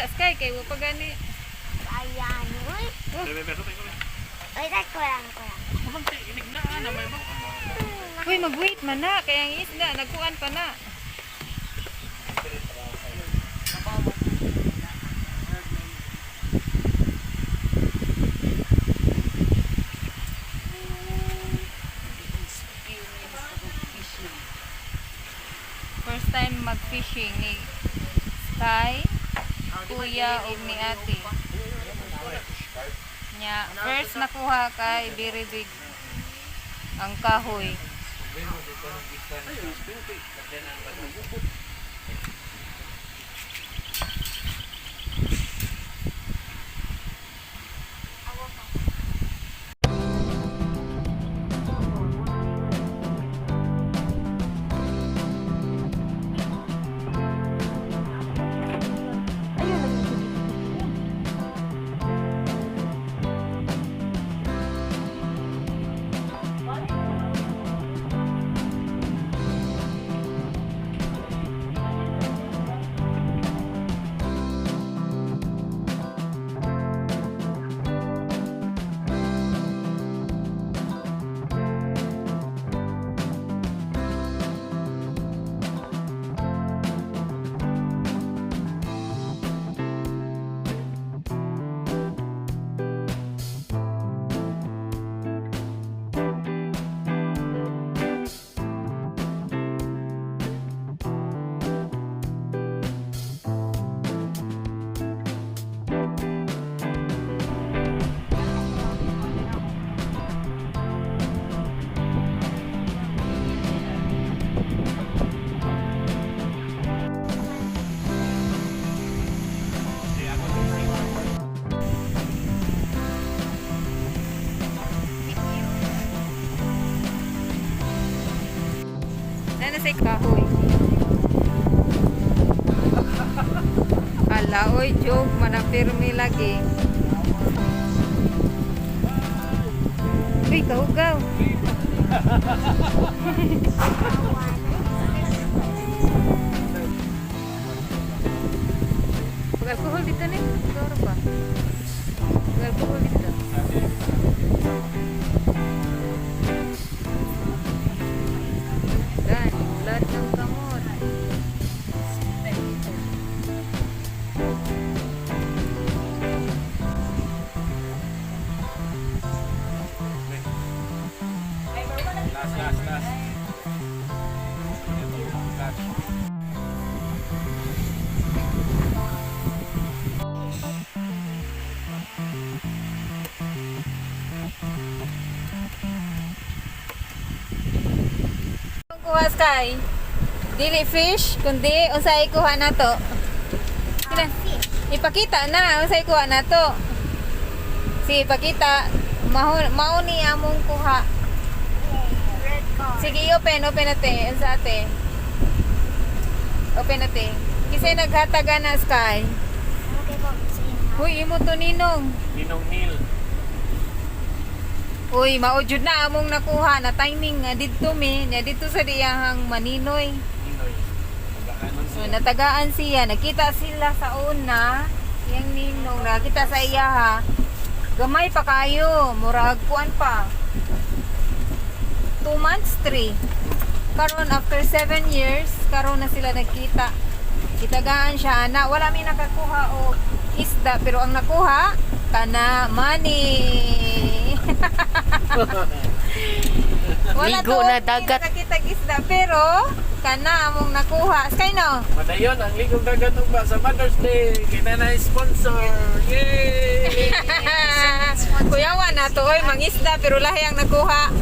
Pakita, Sky, kay wa pa gani. Ayan, uy. Uy, tak kurang kurang. Uy, mag-wait man na kay ang isda nagkuan pa na. First time mag-fishing ni Sky, Kuya ug ni Ate. Nya, first nakuha kay very big ang kahoy. Nana sa kahoy. Ala, oy, joke, manapirmi lagi. Uy, kahugaw. Pag-alkohol dito ni? Siguro ba? Pag-alkohol dito. Dan, blood ng kamot. Last, last, last. Last. Ang kuha, Sky, dili fish, kundi unsay kuha nato. Sina, Fish. ipakita na unsay kuha nato. Sige, ipakita. Mao, mao ni among kuha. Red car. Sige, open, open ate. Unsa ate? Open ate. Kisay naghataga na, Sky. Okay po, sige na. Huy, imo to ninong. Ninong Neil. Uy, mao jud na among nakuha na timing nga didto mi, nya didto sa diyahang Maninoy. Ninoy. Tagaan So, siya. natagaan siya, nakita sila sa una, yang ninong nakita sa iya ha. Gamay pa kayo, murag kuan pa. 2 months, 3. Karon after 7 years, karon na sila nagkita. Kitagaan siya na wala mi nakakuha og isda pero ang nakuha kana money. Wala Ligo tuod na mi dagat. nakakita og isda pero kana among nakuha. Sky no. Madayon ang ligong dagat ugma sa Mother's Day. Kita na sponsor. Yay! Kuyawa na to oy mangisda pero lahi ang nakuha.